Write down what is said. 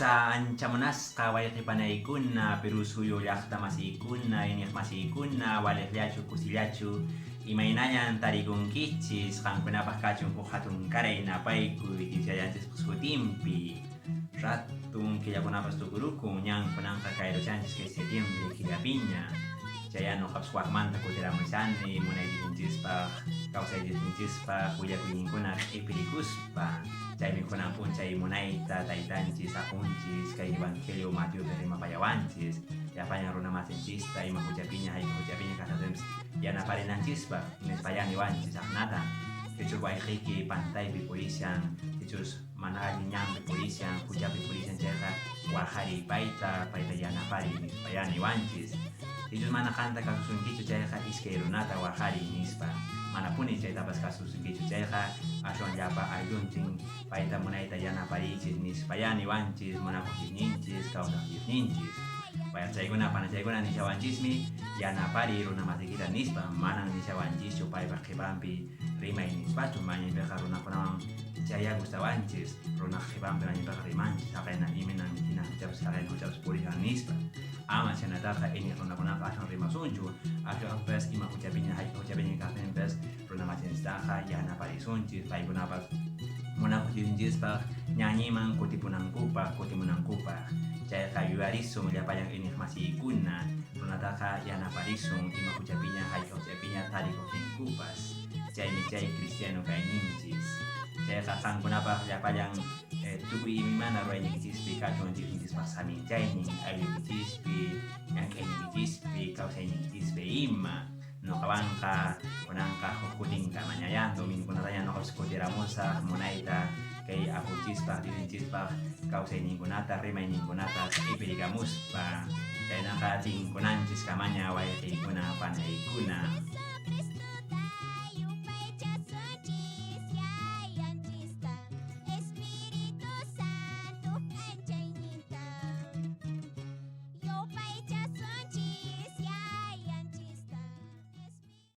Ancha ancha munasqa wayqi panaykuna, Perú suyu llaqta masiykuna, iñiq masiykuna, waliqllachu kusillachu, imaynallan tarikunkichis, qankunapaq kachun huk hatunkaray napaykuy Dios Yayanchispaq sutinpi. Ratun killakunapas tukurukun, ñan kunanqa kayrushanchis kay setiembre killapiña. Chayá nuqapas wakmanta kutiramushani munay Diosninchispaq, kawsay Diosninchispaq willakuyninkuna q'ipirikuspa. Chaymi kunan p'unchay munayta taytanchis, apunchis, kay Evangelio Mateopi rimapayawanchis, llapallan runa masinchista ima huchapiña hayka huchapiña kashaqtinpis yanaparinanchispaq nispayá niwanchis aqnata. Sichus wayqiyki pantaypi purishan, sichus mana allin ñanpi purishan, huchapi purishan chayqa waqariy payta, payta yanapariy nispayá niwanchis. Sichus mana qanta kasusunkichu chayqa iskay runata waqariy nispa. Manapuni chaytapas kasusunkichu chayqa ashwan llapa aylluntin payta munayta yanapariychis nispayá niwanchis, munakuq Diosninchis, kawsaq Diosninchis. Wayaqchaykuna, panachaykuna nishawanchismi yanapariy runa masiykita nispa, manan nishawanchischu paypaq qhipanpi rimay nispachu, mañaypiqa runakunawan chayá gustawanchis, runaq qhipanpi mañaypiqa rimanchis, haqayna imaynan hina huchapas haqayna huchapas purishan nispa. Ama chhaynataqa iñiq runakunaqa ashwan rimasunchu, ashwanpas ima huchapiña hayk'a huchapiña kaqtinpas runa masinchistaqa yanaparisunchis, paykunapas munakuq Diosninchispaq ñañiman kutipunankupaq, kutimunankupaq. Chayqa yuyarisun llapallan iñiq masiykuna, runataqa yanaparisun ima huchapiña hayk'a huchapiña tarikuqtinkupas. Chaymi chay cristiano kayninchis. Chayqa qankunapaq llapallan tukuy imaymana ruwayniykichispi kachun Diosninchispaq saminchaynin, aylluykichispi, llank'ayniykichispi, kawsayniykichispi ima. Nuqawanqa kunanqa huk kutinkamañayá domingokunataña nuqapas kutiramusaq munayta kay apunchispaq Diosninchispaq kawsayninkunata rimayninkunata q'ipirikamuspa. Chaynaqa tinkunanchiskamaña wayqiykuna panaykuna.